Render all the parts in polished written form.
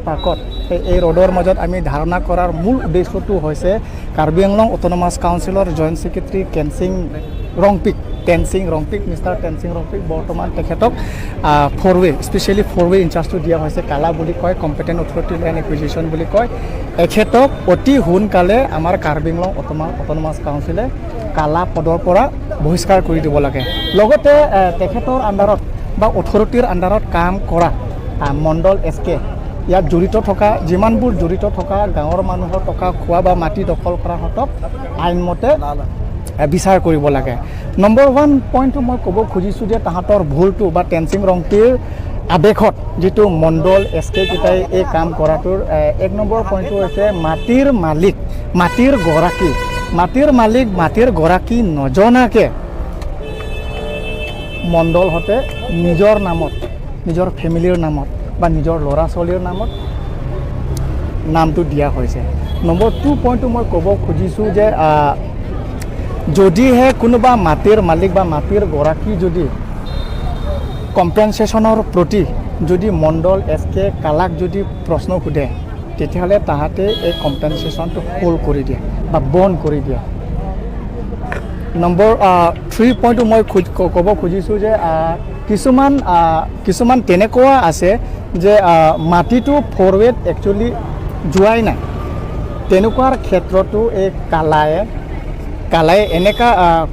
পাৰ্কত এই ৰ'দৰ মাজত আমি ধাৰণা কৰাৰ মূল উদ্দেশ্যটো হৈছে কাৰ্বি আংলং অট'নমাছ কাউন্সিলৰ জইণ্ট ছেক্ৰেটাৰী কেনচিং ৰংপিক, টেনচিং ৰংপিক, মিষ্টাৰ টেনচিং ৰংপিক, বৰ্তমান তেখেতক ফ'ৰ ৱে, স্পেচিয়েলি ফ'ৰ ৱে ইনচাৰ্জটো দিয়া হৈছে। কালা বুলি কয়, কম্পিটেণ্ট অথৰিটি লেণ্ড একুইজিশ্যন বুলি কয়। এখেতক অতি সোনকালে আমাৰ কাৰ্বি আংলং অট'নমাছ কাউন্সিলে কালা পদৰ পৰা বহিষ্কাৰ কৰি দিব লাগে। লগতে তেখেতৰ আণ্ডাৰত বা অথৰিটিৰ আণ্ডাৰত কাম কৰা মণ্ডল, এছ কে, ইয়াত জড়িত থকা যিমানবোৰ জড়িত থকা গাঁৱৰ মানুহৰ টকা খোৱা বা মাটি দখল কৰাহঁতক আইনমতে বিচাৰ কৰিব লাগে। নম্বৰ ওৱান পইণ্টটো মই ক'ব খুজিছোঁ যে তাহাঁতৰ ভুলটো বা টেনচিং ৰংপিৰ আদেশত যিটো মণ্ডল, এছ কে কেইটাই এই কাম কৰাটোৰ এক নম্বৰ পইণ্টটো হৈছে মাটিৰ মালিক, মাটিৰ গৰাকী, মাটিৰ মালিক, মাটিৰ গৰাকী নজনাকৈ মণ্ডলহঁতে নিজৰ নামত, নিজৰ ফেমিলিৰ নামত বা নিজৰ ল'ৰা ছোৱালীৰ নামত নামটো দিয়া হৈছে। নম্বৰ টু পইণ্টটো মই ক'ব খুজিছোঁ যে যদিহে কোনোবা মাটিৰ মালিক বা মাটিৰ গৰাকী যদি কম্পেনচেশ্যনৰ প্ৰতি যদি মণ্ডল, এছ কে, কালাক যদি প্ৰশ্ন সোধে, তেতিয়াহ'লে তাহাঁতে এই কম্পেনচেশ্যনটো হোল্ড কৰি দিয়ে বা বন্ধ কৰি দিয়ে। নম্বৰ থ্ৰী পইণ্টটো মই ক'ব খুজিছোঁ যে কিছুমান তেনেকুৱা আছে যে মাটিটো ফৰৱেড একচুৱেলি যোৱাই নাই। তেনেকুৱাৰ ক্ষেত্ৰতো এই কালাই এনেকুৱা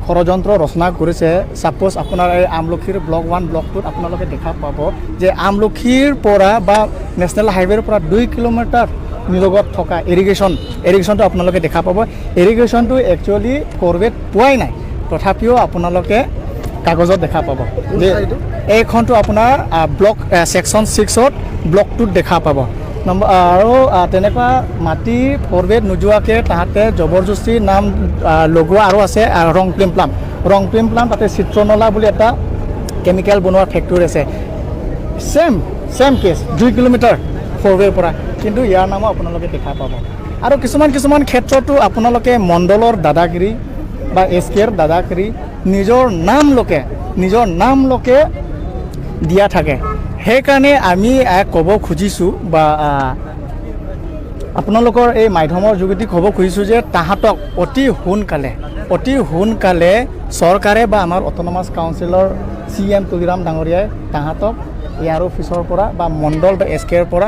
ষড়যন্ত্ৰ ৰচনা কৰিছে। ছাপ'জ আপোনাৰ এই আমলখিৰ ব্লক ওৱান, ব্লক টুত আপোনালোকে দেখা পাব যে আমলখিৰ পৰা বা নেশ্যনেল হাইৱেৰ পৰা 2 কিলোমিটাৰ নিলগত থকা এৰিগেশ্যনটো আপোনালোকে দেখা পাব। এৰিগেশ্যনটো একচুৱেলি ফৰৱেড পোৱাই নাই, তথাপিও আপোনালোকে কাগজত দেখা পাব যে এইখনটো আপোনাৰ ব্লক ছেকশ্যন 6ত ব্লক টুত দেখা পাব। নম্বৰ আৰু তেনেকুৱা মাটি ফৰৱেড নোযোৱাকৈ তাহাঁতে জবৰদস্তি নাম লগোৱা আৰু আছে। ৰংপ্লিম প্লাম, ৰংপ্লিম প্লাম, তাতে চিত্ৰনলা বুলি এটা কেমিকেল বনোৱা ফেক্টৰী আছে। ছেম ছেম কেছ, 2 কিলোমিটাৰ ফৰৱেৰ পৰা, কিন্তু ইয়াৰ নামো আপোনালোকে দেখা পাব। আৰু কিছুমান কিছুমান ক্ষেত্ৰতো আপোনালোকে মণ্ডলৰ দাদাগিৰি বা এছ কেৰ দাদাগিৰি, নিজৰ নাম লোকে দিয়া থাকে। সেইকাৰণে আমি ক'ব খুজিছোঁ বা আপোনালোকৰ এই মাধ্যমৰ যোগেদি ক'ব খুজিছোঁ যে তাহাঁতক অতি সোনকালে চৰকাৰে বা আমাৰ অট'নমাছ কাউন্সিলৰ চি এম তুলিৰাম ডাঙৰীয়াই তাহাঁতক এয়াৰ অফিচৰ পৰা বা মণ্ডল বা এছ কেৰ পৰা